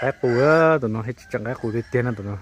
Qaib qus, tus no tseem qaib qus tiag tiag na tus no.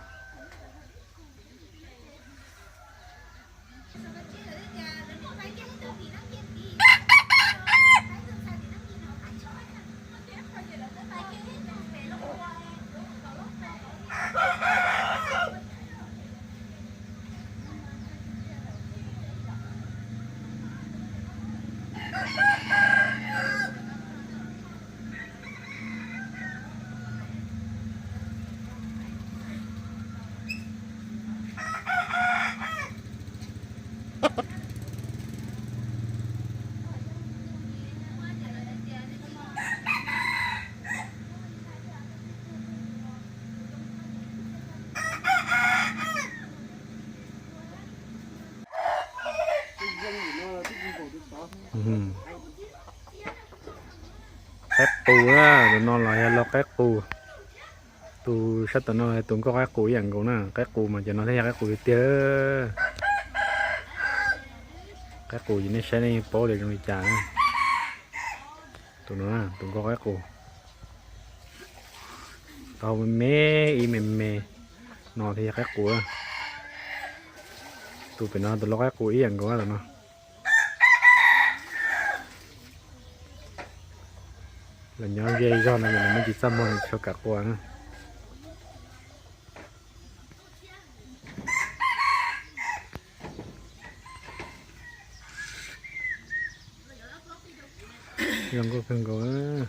Qaib qus, tus no los yog lau qaib qus. Tus sab tom no tus nkauj qaib qus ib yam nkaus na, qaib qus mas cov no thiaj yog qaib qus tiag tiag. Qaib qus ces nej saib nej paub li zoo li cas. Tus no tus nkauj qaib qus, tau me me ib me me no thiaj yog qaib qus. Tus pem no tus lau qaib qus ib yam nkaus tus no. Los nyob ze zog no ces lawv muaj tsis txaj muag, tsis tshua kam qua na. Zoo nkauj kawg nkaus.